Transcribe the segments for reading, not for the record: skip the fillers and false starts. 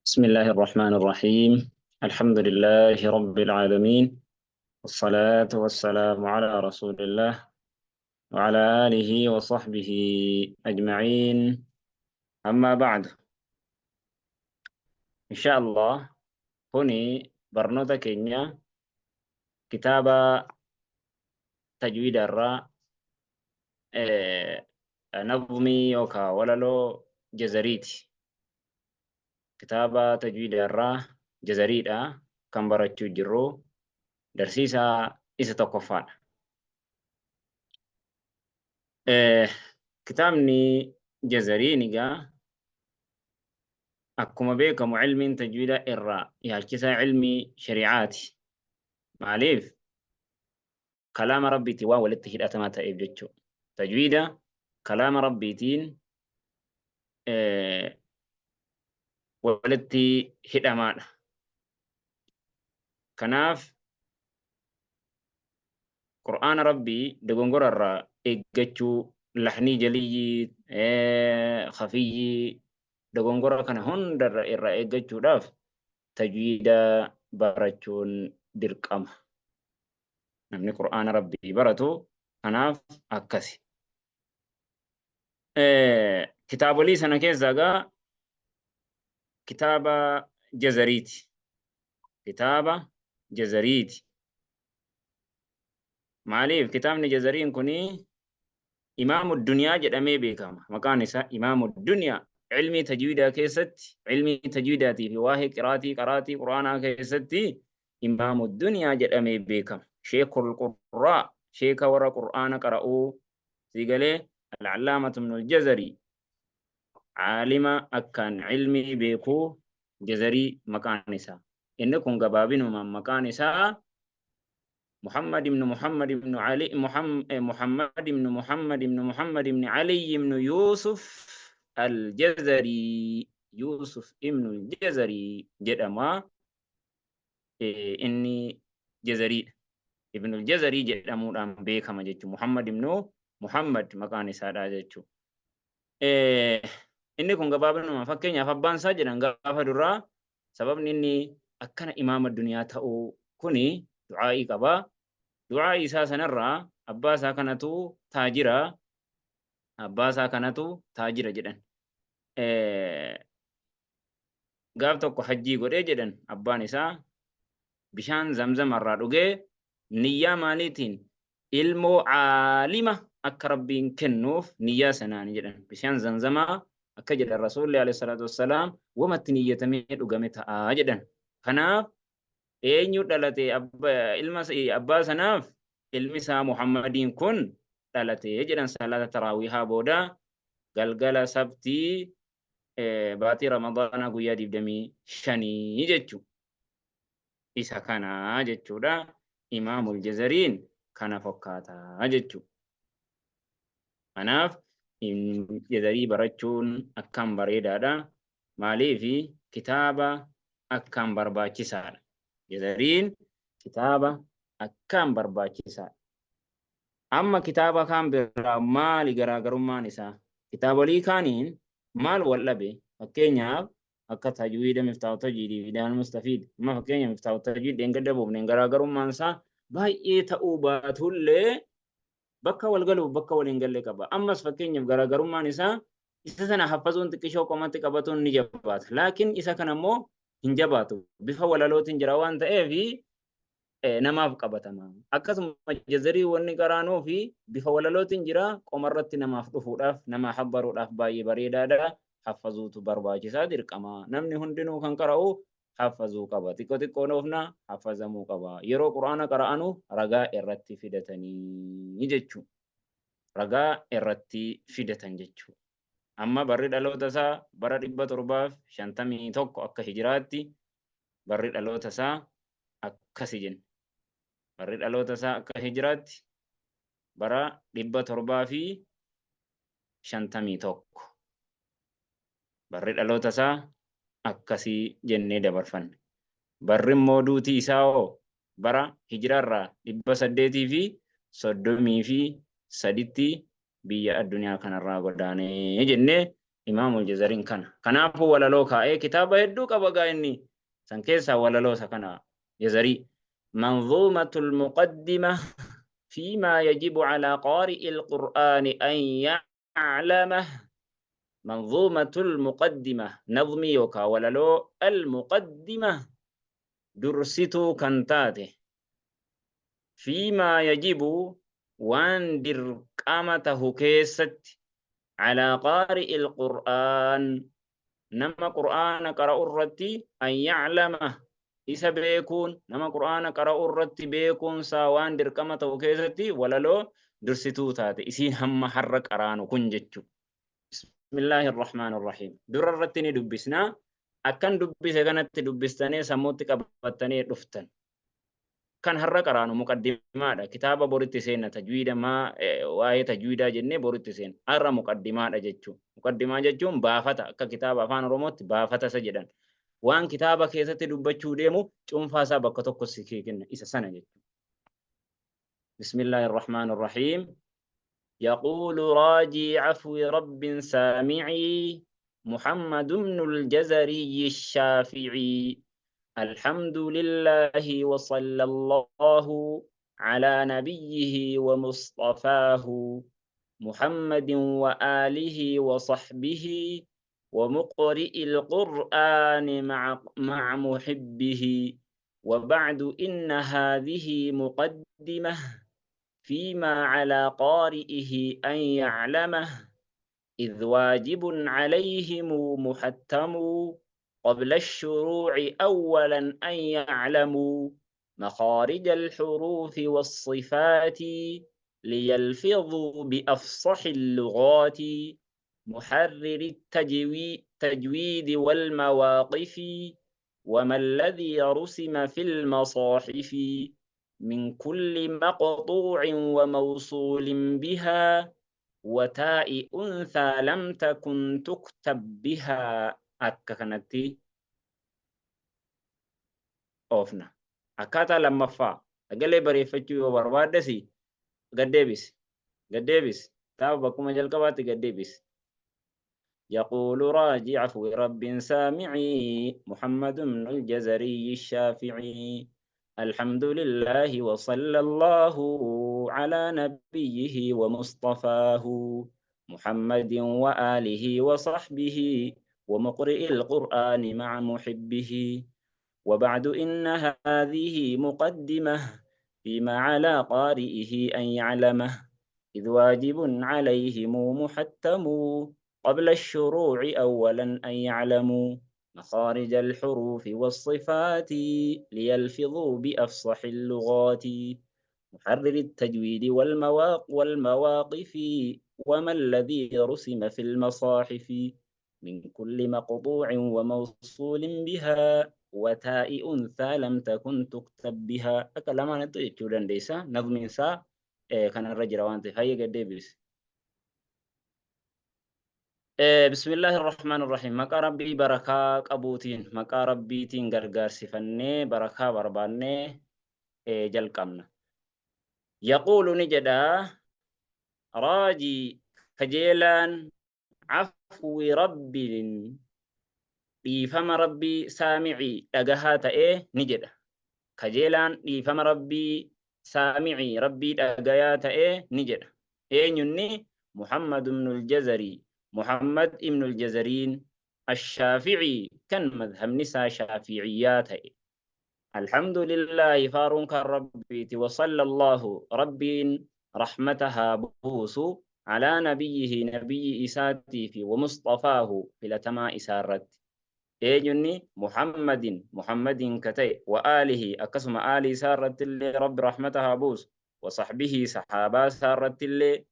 بسم الله الرحمن الرحيم. الحمد لله رب العالمين، والصلاة والسلام على رسول الله وعلى آله وصحبه أجمعين. أما بعد، إن شاء الله kuni barnoota keenya kitaaba tajwiida irraa nazmii yookaan walaloo jazariiti. Kitaaba tajwiida irraa jazariidha kan barachuu jirru, darsiisaa isa tokkoffaadha. Kitaabni jazariin egaa akkuma beekamu ilmiin tajwiida irraa yaalchisaa ilmii shari'aati. Maaliif? Kalaama rabbiitiin waan walitti hidhatamaa ta'eef jechuudha. Tajwiida kalaama rabbiitiin walitti hidhamaadha. Kanaaf Qur'aana rabbii dogongora irraa eeggachuu, lahnii jaliyyii, khafiyyii, dogongora kana hundarra irraa eeggachuudhaaf tajwiida barachuun dirqama. Namni Qur'aana rabbii baratu kanaaf akkasi. Kitaabolii sana keessaa egaa kitaaba jazariiti. Kitaaba jazariiti. Maaliif kitaabni jazariin kuni imaamu duniyaa jedhamee beekama. Maqaan isaa imaamu duniyaa. Ilmii tajwiidaa keessatti, ilmii tajwiidaatii fi waa'ee qiraatii qaraatii quraanaa keessatti imaamu duniyaa jedhamee beekama. Sheekul qurraa, sheeka warra qur'aana qara'uu, sii galee, al-allaamatu ibnul jazarii, caalima akkaan ilmii beekuu, jazarii maqaan isaa. Inni kun gabaabinumaan maqaan isaa Muhammad ibn Muhammad ibn Ali, Muhammad ibn Muhammad ibn Muhammad ibn Ali ibn Yusuf al-Jazari, Yusuf ibn al-Jazari jedhama. Inni Jazariidha. Ibn al-Jazari jedhamuudhaan beekama jechuudha. Muhammad ibn Muhammad maqaan isaadha jechuudha. Inni kun gabaabinuma fakkeenyaaf abbaan isaa jedhan gaafa duraa sababni inni akkana imaama duniyaa ta'uu kuni du'aa'ii qaba. Du'aa'ii isaa sanarraa abbaa isaa kanatu taajira, abbaa isaa kanatu taajira jedhan. Gaaf tokko hajjii godhee jedhan, abbaan isaa bishaan zamzama irraa dhugee niyyaa maaliitiin? Ilmoo caalima akka rabbiin kennuuf niyyaa sanaani jedhan. Bishaan zamzamaa akka jedhan rasuulli alayhi salaatu wassalaam wamatti niyyatamee dhugame ta'aa jedhan. Kanaaf eenyu dhalate? Ilma abbaa sanaaf ilmi isaa Muhammadiin kun dhalate jedhan, salaata taraawihaa booda galgala sabtii baatii ramadaanaa guyyaa 25 jechuudha. Isa kana jechuudha. Imaamul Jazariin kana fakkaataa jechuudha. Kanaaf jazarii barachuun akkaan bareedaadha. Maaliif? Kitaaba akkaan barbaachisaadha. Jazariin kitaaba akkaan barbaachisaadha. Amma kitaaba kaan biraa maali garaagarummaan isaa? Kitaabolii kaaniin maal wal dhabe? Fakkeenyaaf akka tajwiida miftaahu tajwiidii fi hidaayal mustafiid. Amma fakkeenya miftaahu tajwiid dheengadda buufneen garaagarummaan isaa baay'ee ta'uu baatullee bakka wal galuuf bakka wal hin galle qaba. Ammas fakkeenyaaf garaagarummaan isaa isa sana haffazuun xiqqishoo qomatti qabatuun ni jabaata. Laakiin isa kana immoo hin jabaatu. Bifa walalootiin jira waan ta'eef namaaf qabatama. Akkasuma jazarii wanni qaraanuu fi bifa walalootiin jira, qomarratti namaaf dhufuudhaaf, nama habbaruudhaaf baay'ee bareedaadha. Haffazuutu barbaachisaa, dirqama. Namni hundinuu kan qara'u haffazuu qaba. Xiqqoo xiqqoon oofna haffazamuu qaba. Yeroo quraana qara'anu ragaa irratti fidatanii jechuudha. Ragaa irratti fidatan jechuudha. Amma barri dhaloota isaa bara 751 akka hijiraatti barri dhaloota isaa akkasi jenne. Barri dhaloota isaa akka hijiraatti bara 751. Barri dhaloota isaa akkasii jennee dabarfanne. Barri immoo duutii isaa hoo bara hijiraarraa 833tti biyya addunyaa kanarraa godaanee jennee Imaamul Jazariin kana. Kanaafuu walaloo kaa'ee kitaaba hedduu qaba gaa inni. San keessaa walaloo isa kana Jazarii. Manzuumatul muqaddima fiimaa yajibu calaa qaari'il qur'aani an ya'lama. Manzuumatul muqaddima nazmii yookaa walaloo al muqaddima dursituu kan taate fiimaa yajibu waan dirqama tahu keessatti calaa qaari'il qur'aan nama qur'aana qara'u irratti an ya'lama isa beekuun nama qur'aana qara'u irratti beekuunsaa waan dirqama ta'u keessatti walaloo dursituu taate isiin hamma har'a qaraanu kun jechu. Bismillaahi Irrahmaan Irrahiim. Dura irratti ni dubbisna. Akkan dubbise kanatti dubbistanii sammuutti qabattanii dhuftan. Kan har'a qaraanu muqaddimaadha. Kitaaba boritti seenna tajwiida maa waa'ee tajwiidaa jennee boritti seenna. Har'a muqaddimaadha jechuun. Muqaddimaa jechuun baafata akka kitaaba afaan Oromootti baafata isa jedhan. Waan kitaaba keessatti dubbachuu deemu cuunfaa isaa bakka tokko si kenna isa sana jechuudha. Bismillaahi Irrahmaan Irrahiim. يقول راجي عفو رب سامعي محمد بن الجزري الشافعي الحمد لله وصلى الله على نبيه ومصطفاه محمد وآله وصحبه ومقرئ القرآن مع محبه وبعد إن هذه مقدمة فيما على قارئه أن يعلمه إذ واجب عليهم محتم قبل الشروع أولا أن يعلموا مخارج الحروف والصفات ليلفظوا بأفصح اللغات محرر التجويد والمواقف وما الذي رسم في المصاحف من كل مقطوع وموصول بها وتاء أنثى لم تكن تكتب بها. Akka kanatti oofna. Akkaataa lammaffaa sagalee bareeffachuu yoo barbaaddes gaddeebisi. Gaddeebisi. Kitaaba bakkuma jalqabaatti gaddeebisi. يقول راجع عفو رب سامعي محمد بن الجزري الشافعي الحمد لله وصلى الله على نبيه ومصطفاه محمد وآله وصحبه ومقرئ القرآن مع محبه وبعد إن هذه مقدمة فيما على قارئه أن يعلمه إذ واجب عليهم محتم قبل الشروع أولا أن يعلموا مخارج الحروف والصفات ليلفظوا بأفصح اللغات محرر التجويد والمواقف وما الذي رسم في المصاحف من كل مقطوع وموصول بها وتاء أنثى لم تكن تكتب بها. أكلمان تجتولن ليس نظم سا كان الرجل وانت هيا قد. بسم الله الرحمن الرحيم. مقا ربي بركة قبوتين مقا ربي تين غرغار سفني بركة برباني جلقمنا. يقول نجدا راجي خجيلان عفو ربي dhiifama rabbii saamicii dhagahaa ta'ee ni jedha. Kajeelaan dhiifama rabbii saamicii rabbii dhagayaa ta'ee ni jedha. Eenyunni Muhammad ibnul Jazarii Muhammad ibnul Jazariin Ash-Shaafi'ii kan madhabni isaa Shaafi'iyyaa ta'e. Alhamdulillahi faaruun kan rabbiiti wa sallallahu rabbiin rahmatahaa buusu alaa nabiyyihi nabiyyi isaatii fi wa musxafaahu filatamaa isaarratti. Eenyunni Muhammadin Muhammadin ka ta'e wa aalihi akkasuma aalii isaa irratti illee rabbi rahmata haa buusu wa sahbihi sahaabaa isaa irratti illee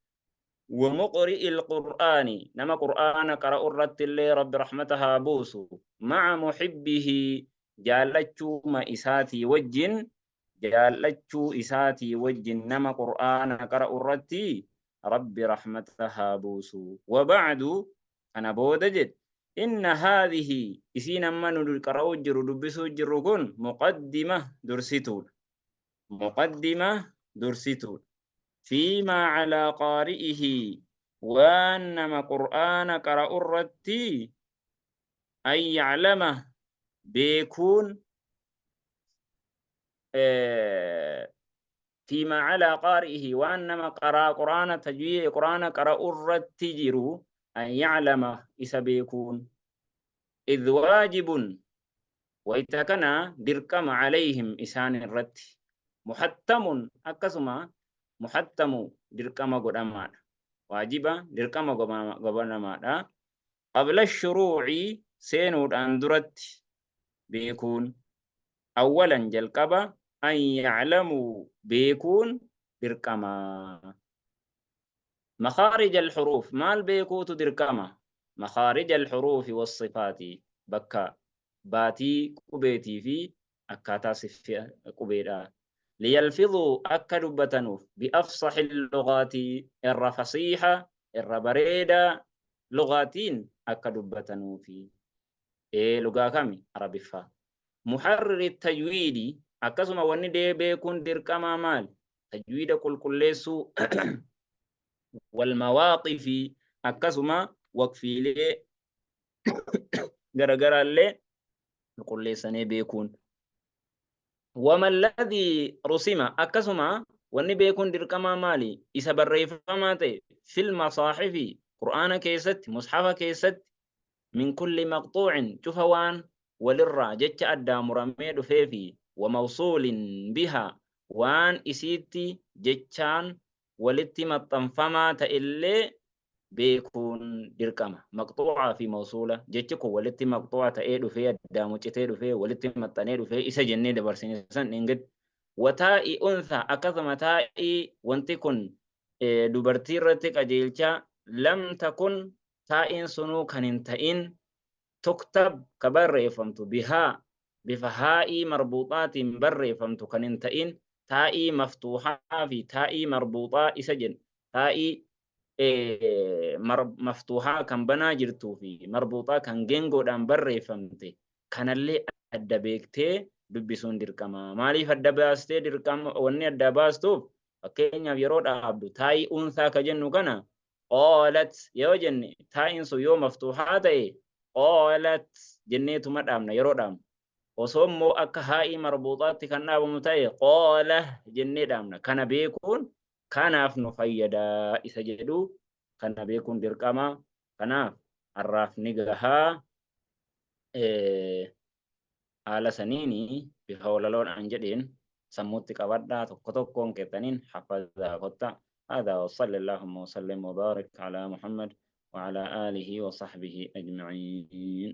wa muqri'il qur'aani nama qur'aana qara'u irratti illee rabbi rahmata haa buusu ma'a muhibbihi jaallachuuma isaatii wajjin jaallachuu isaatii wajjin nama qur'aana qara'u irratti rabbi rahmata haa buusu. Wa ba'du kana booda jedhe إن هذه إسين أما نقرأ جرو دبسو جرو كن مقدمة درستون مقدمة درستون فيما على قارئه Waan nama Qur'aana qara'u irratti an yaclama beekuun, fiimaa calaa qaari'ihi, waan nama qaraa Qur'aana tajwiid Qur'aana qara'u irratti jiru, an yaclama isa beekuun, idh waajibun, wayta kana dirqama, calayhim isaan irratti, muhattamun, akkasuma muhattamu dirqama godhamaadha, waajiba dirqama godhamaadha, qabla shuruuci seenuudhaan duratti beekuun, awwalan jalqaba, an yaclamuu beekuun dirqama. مخارج الحروف, maal beekuutu dirqama? مخارج الحروف والصفات, bakka baatii qubeetii fi akkaataa siffii qubeedha. ليلفظوا akka dubbatanuuf, بأفصح اللغات irra fasiiha, irra bareeda lugaatiin akka dubbatanuufi. Ee, lugaa kami? Arabiffaa. محرر التجويد, akkasuma wanni dee beekuun dirqamaa maal? Tajwiida qulqulleessuu, والمواقف, akkasuma waqfiilee garagaraallee qulqulleessanii beekuun. وما الذي رسم, akkasuma wanni beekuun dirqamaa maali? Isa barreeffamaa ta'e, في المصاحف Qur'aana keessatti, mushafa keessatti, من كل مقطوع cufa waan walirraa jecha addaa muramee dhufee fi وموصول بها waan isiitti jechaan walitti maxxanfamaa ta'ellee beekuun dirqama. Maqxuucaa fi mawsuula, jechi kun walitti maqxuuca ta'ee dhufee, addaa mucitee dhufee, walitti maxxanee dhufee, isa jennee dabarsine san dhingad. وتاء أنثى, akkasuma taa'ii wanti kun dubartii irratti qajeelchaa, لم تكن taa'iin sunuu kan hin ta'in, تكتب ka barreeffamtu, بها bifa haa'ii marbuuxaatiin barreeffamtu kan hin ta'in, taa'ii maftuuxaa fi taa'ii marbuuxaa isa jenna. Taa'ii maftuuxaa kan banaa jirtuu fi marbuuxaa kan geengoodhaan barreeffamte kanallee adda beektee dubbisuun dirqama. Maaliif adda baastee dirqama? Wanni adda baastuuf, fakkeenyaaf yeroo dhaabdu taa'ii أنثى ka jennu kana قالت yoo jenne, taa'iin sun yoo maftuuxaa ta'e قالت jenneetuma dhaabna yeroo dhaabnu. Osoo immoo akka haa'ii marbuuxaatti kan dhaabamu ta'e قال jennee dhaabna. Kana beekuun kanaaf nu fayyada isa jedhu kana beekuun dirqama. Kanaaf har'aaf ni gahaa. Haala saniini bifa walaloodhaan jedheen sammuutti qabadhaa, tokko tokkoon keessaniin hafazaa kotta. هذا وصلى اللهم وسلم وبارك على محمد وعلى آله وصحبه أجمعين.